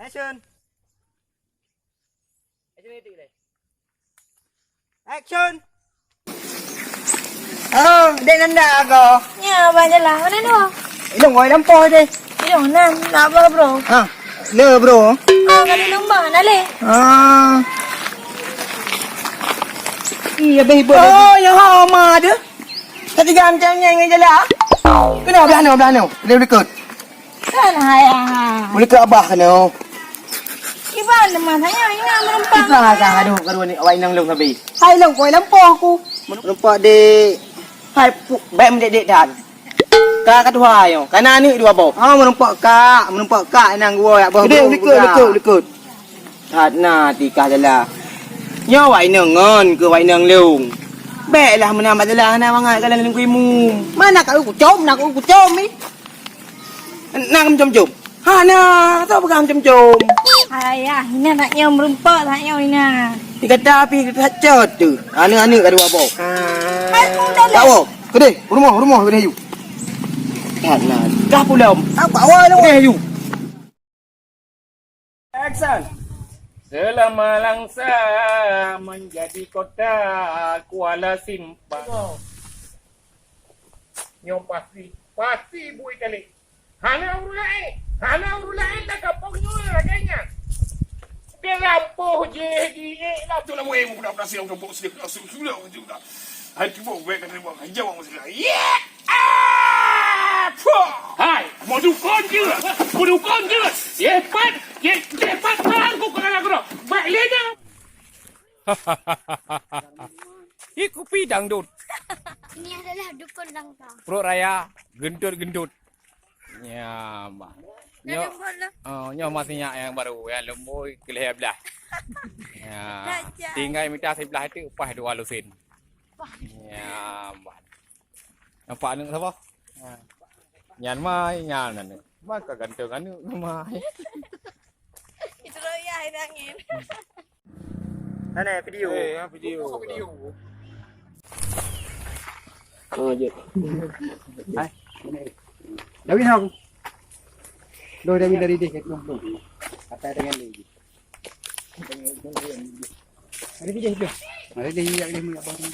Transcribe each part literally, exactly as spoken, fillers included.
Action. Action. Oh, dek nanda ko. Nyoe, Abang Jalah. Mana tu? Ilong wai lampoh deh. Ilong nan, nak apa, bro? Ha, le, bro. Ah, kali lomba, nak le? Ah. Iya, beh, ibu. Oh, ya, ha, ma deh. Tadi gam cengeng ngan Jalah. Kena belah no, belah no. Dia berikut. Kan hai ah. Boleh ke abah kena? Iban teman saya ingat merempak. Itulah kah aduh kedua ni awak inang long habis. Hai long koi lampoh aku. Merempak dek. Hai pu-, baik mendik-dik dah. Ka kedua yo. Karena aneuk dua boh. Ha merempak kak, merempak kak inang gua yak boh. Likut, likut, likut. That na tikah Jalah. Nyoe wai nang ngon keu wai nang long. Bèk lah meunan bak Jalah hana mangat ka lôn kui mu. Mana kat kucom, nak kucom ni. Nak meucom-com. Hana, tak peugah meucom-com. Ayah, ina nak nyoe meureumpok, nak nyoe ina. Di kata api kata cot tu. Aneuk-aneuk ka dua boh. Hai, muda lah. Tahu. Kedeh, rumah, rumah kedeh yu. Hana, dah pulang. Tak bawa lu. Kedeh yu. Action. Selama Langsa menjadi kota Kuala Simpang. Nyoe pasti, pasti bui kali. Hana ureueng laén, hana ureueng laén lam gampông nyoe lagèe nyan. Geulampôh jih di ék lam tu lam wéh muda berhasil untuk bok sedih. Hai cuba wéh kena buat kerja orang masih. Ya! Ah! Puh! Hai, mau dukun ke? Mau dukun ke? Yepat, ye, yepat barang ku kena gero. Baik lena. Ih, kupi dangdut. Ini adalah dukun Langsa. Perut raya, gendut-gendut. Ya, bah. Nyoh, oh, nyoh masih nyak yang baru, ya, lembui kelihatan belah. Ya, tinggai mita sebelah itu, pas dua lusin. Ya, bah. Nampak aneuk sapa? Ha. Nyan mai, nyan aneuk. Maka ganteng aneuk mai. Itu royah itu angin. Mana video? Eh, ha, video. Oh, je. Hai. Dawin aku. Loh, Dawin dari deh, ke tumpung. Kata dengan dia. Ada dia, dia. Ada dia, dia, dia, dia, dia.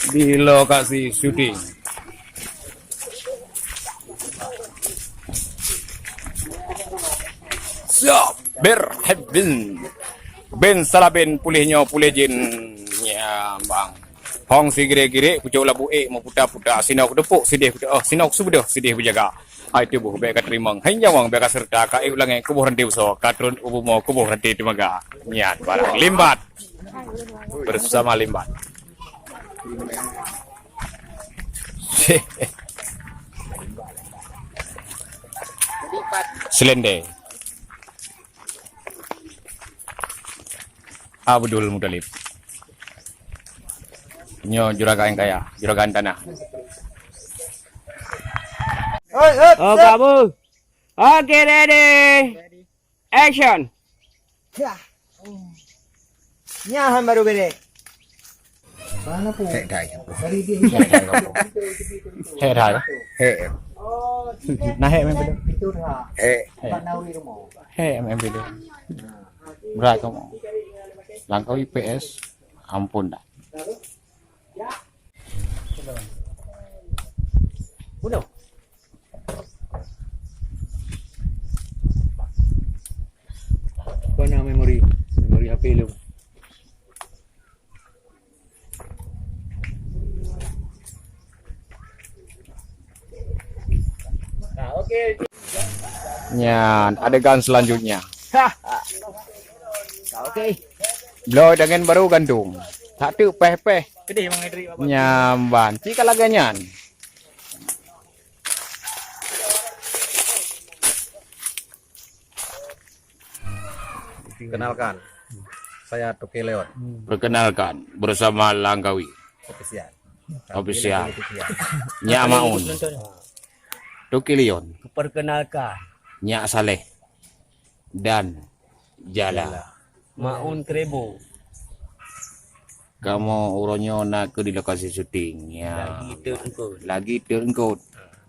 Di lokasi syuting. Siap, berhebin. Ben salah ben puléh nyoe puléh jén. Ya, bang. Hong sigirek-girek, pucok labu ék, meuputa-puta. Sinoe kuteupeuk, sideh kuteu'oh, sinoe kusubeudôh, sideh kujaga. Hai tuboh bèk kateurimong, hai nyawöng bèk kaseureuta, ka ék u langèt kuboh ranté beusoe, ka trôn u bumoe kuboh ranté teumaga. Nyan barang limbat. Bersama limbat. Seulendé. Abdul Muthalib. Nyoe juragan kaya, juragan tanah. Oi, oi, oh, sip. Kamu. Oke, ready. Action. Yah. Nyan han baru bede. Hek dai. Hek dai. Hek. Nah, hek main bede. Hek. Hek. Hek main bede. Berat kamu. Langkau I P S, ampun dah. Bunuh. Kau na memori, memori H P lu. Nah, oke. Nyan, adegan selanjutnya. Hah. Oke. Bloe dangen baru gandong. Tak teuk peh-peh. Pedih, Bang Idris, apa? Nyan ban. Cit ka lagèe nyan. Kenalkan, saya Toke Leon. Perkenalkan, bersama Langkawi. Official. Official. Nyak Maun. Toke Leon. Perkenalkan. Nyak Saleh. Dan Jala. Maun Krebo. Kamoe uroe nyoe na keuh di lokasi syuting. Ya. Lagi teungkot. Lagi teungkot.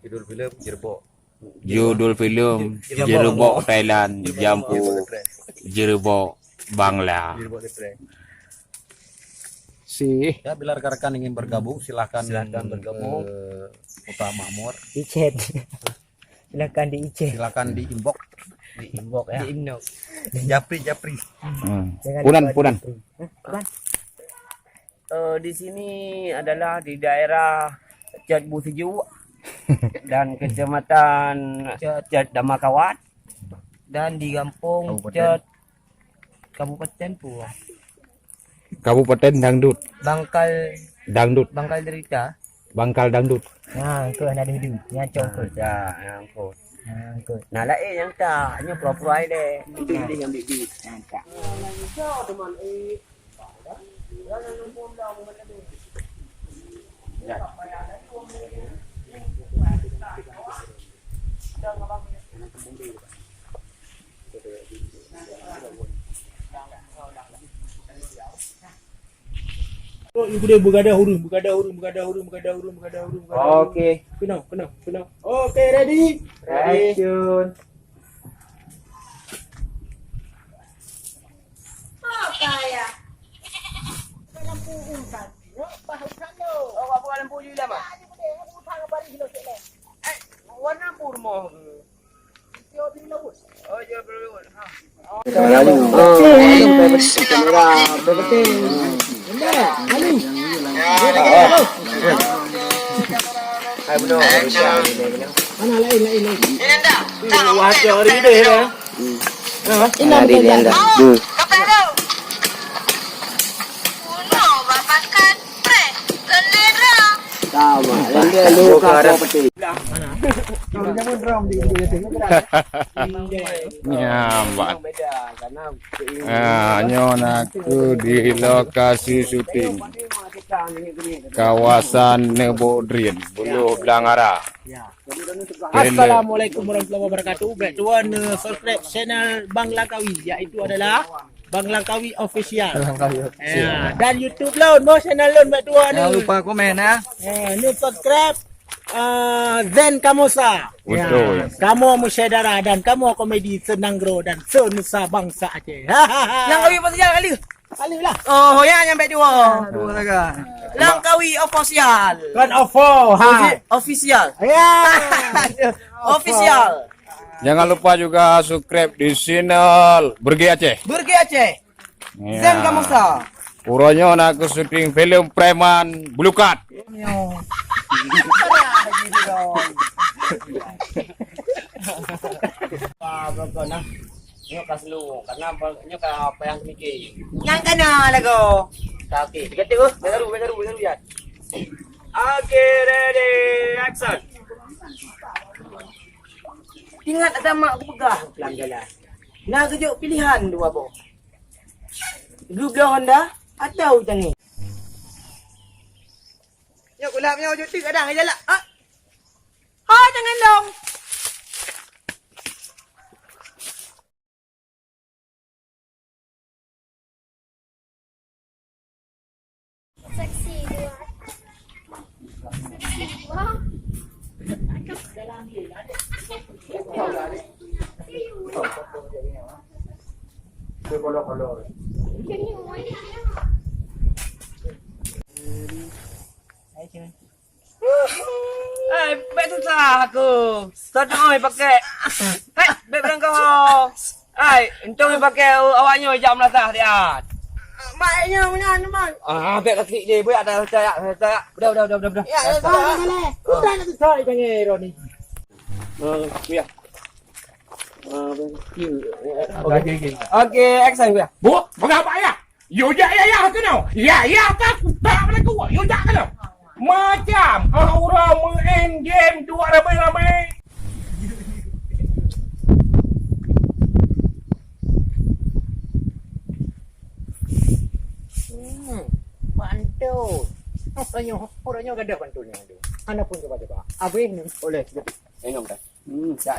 Judul filem Jerbok. Judul filem Jerbok. Jerbok Thailand, Jampu Jerbok Bangla. Jerbok Depreng. Sih. Ya, bila rekan-rekan ingin bergabung, silahkan, silahkan bergabung. Ke Kota Makmur. Di chat. Silahkan di chat. Silahkan di inbox. Di inbox, ya. Di inbox. Japri, Japri. Hmm. Jangan Punan, lupa di Punan. Japri. Hah? Punan? Eh, di sini adalah di daerah Cot Busejuk dan Kecamatan Cot Damakawat dan di Kampung Kabupaten. Cot, Kabupaten Puah. Kabupaten Dangdut. Bangkal Dangdut. Bangkal Derita. Bangkal Dangdut. Ha, engkau nak duduk. Nyan cok engkau. Ya, yang engkau. Ha, engkau. Nah, lain yang tak. Hanya pura-pura aja deh. Itu dia yang bibit. Yang tak. Oh, you boleh begadang urun, begadang urun, begadang urun, begadang urun, begadang urun. Okey. Kena, kena, kena. Okey, ready? Ready. Action. Apa ya? Dalam urun tadi. Apa hal sana? Oh, apa dalam puju lama? Tadi boleh, aku utang apa hari kilo sini? Eh, warna apa rumah? Nyan, Bang. Ah, nyoe na keuh di lokasi syuting. Kawasan Neubok Drien, Buloh Blang Ara. Assalamualaikum warahmatullahi wabarakatuh. Bèk tuan, eh, subscribe channel Bang Langkawi, yaitu adalah Bang Langkawi Official. Bang Langkawi Official. Ya, dan YouTube lôn, boh channel lôn bèk tuan. Jangan lupa komen, ya. Eh, nu subscribe, eh, Zen Kamosa. Betul. Ya, kamoe meusyedara dan kamoe komedi se-Nanggroe dan se-Nusa Bangsa Aceh. Langkawi Official kali. Kali lah. Oh, ya, nyampe dua. Dua saja. Langkawi Official. Kan ofo, ha. Official. Ya. Official. Jangan lupa juga subscribe di channel Berge Aceh. Berge Aceh. Ya. Zen Kamosa. Uroe nyoe na keuh syuting filem Preman Bulukat. Nyoe. Wah, pokok nah. Nyoe ka slow, karena apa, nyoe ka payah mikir. Nyang kana lagu. Ka okey, tiga take, oh. Baru, baru, baru, ya. Okey, ready, action. Ingat ada mak aku peugah dalam jalan. Na geujok pilihan dua boh. Geubloe Honda atau tangi. Nyoe kulap nyoe jok tik kadang jalan. Ah. Ha, jangan dong. Seksi dua. Seksi dua. Hai, bèk susah aku. Satu oi pakai. Hai, bèk berangkat ho. Hai, untung pakai awak nyoe jam melasah siat. Mak nyoe meunan, Mak. Ah, bèk kaki je, bèk ada saya, saya. Udah, udah, udah, udah, udah. Ya, ya, salah, salah. Udah nak susah ikan ni, Roni. Ah, ya. Ah, okey, okey. Okey, action, ya. Bu, mengapa ya? Yo jak ya ya keunoe. Ya ya ka kutak lagu. Yo jak keunoe. Macam ah urang main game dua ramai-ramai. Pantun. Uroe nyoe, uroe nyoe gadôh pantun nyoe. Hana pun cuba-cuba. Abéh nyoe. Boleh. Ingat dah. Hmm, dah.